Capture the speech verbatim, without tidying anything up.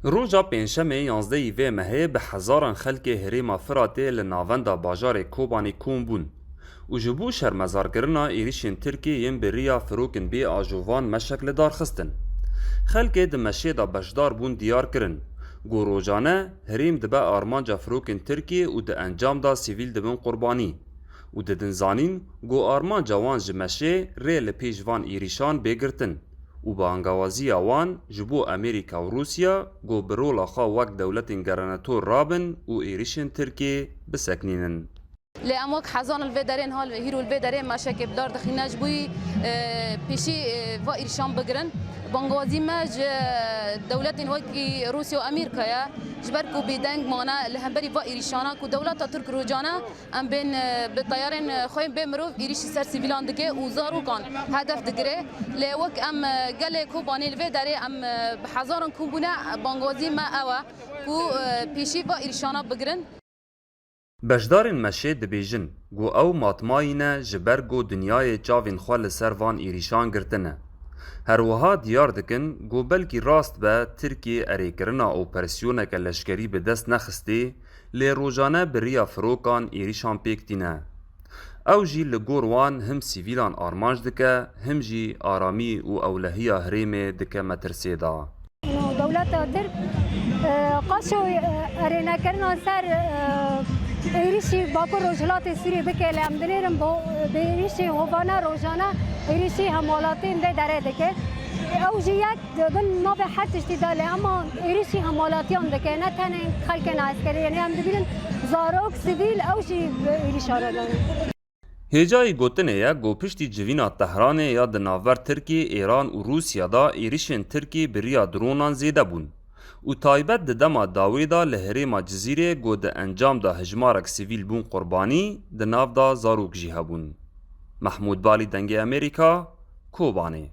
Roja Pêncşemê yanzdehê vê mehê bi hezaran xelkê herêma Firatê li navenda bajarê Kobanê kom bûn û ji bo şermezarkirina êrişên Tirkiyê yên bi riya firokin bê ajovan meşek li dar xistin. Xelkê di meşê de beşdar bûn diyar kirin ku rojane herêm dibe armanca firokin Tirkiyê û di encam de sivîl dibin qurbanî û didin zanîn ku armanca wan ji meşê rê li pêş van êrişan bê girtin û bi angawaziya wan ji bo Amerîka û Rûsya ku bi rola xwe wek dewletên gerenetor rabin û êrişên Tirkiyê biseknînin. Lê em wek hezan li vê derê niha li hîro li vê derê meşekê bi dar dixîne ji bo, e, pêşî, e, va êrişan bigirin. Bangazî me ji dewletên wekî Rûsya û Amerîka ye. Ji ber ku bêdeng mane li hemberî va êrişana ku dewleta Tirk rojane em bên, e, bi teyarên, e, xwe yên bê mirov êrişî ser sivîlan dike û zarokan hedef digire. Lê wek em, e, gelê Kobanê li vê derê em, e, bi hezaran kom bûne, bangazî me ew e ku, e, pêşî va êrişana bigirin. Beşdarên meşê dibêjin ku ew matmayî ne ji ber ku dinyayê çavên xwe li ser van êrişan girtine. Her wiha diyar dikin ku belkî rast be Tirkiye erêkirina operasyoneke leşkerî bi dest nexistê, lê rojane bi riya firokan êrişan pêk tîne. Ew jî li gor wan him sivîlan armanc dike, him jî aramî û ewlehiya herêmê dike metirsêda. Dewleta Tirk, e, qaşo, e, erênekirina ser, e, êrişî Bakur Rojhilatê Sûriyê bike, lê em dinêrin bo, bi êrişî hovane rojane êrişî hemwelatiyên vê derê dike. Ew jî yek di bin navê her tiştî de, lê ema êrişî hemwelatiyan dike, ne tenê xelkên eskerî, yanî em dibînin zarok, sivîl, ew jî bi êrişa re de ne. Hêjayî gotinê ye ku piştî civîna Tehranê ya di navber Tirkiyê, Îran û Rûsya de êrişên Tirkiyê bi riya dronan zêde bûn û taybet di dema dawê de li herêma Cizîrê ku di encam de hejmarek sivîl bûn qurbanî, di nav de zarok jî hebûn. Mehmûd Balî, Dengê Amerîka, Kobanê.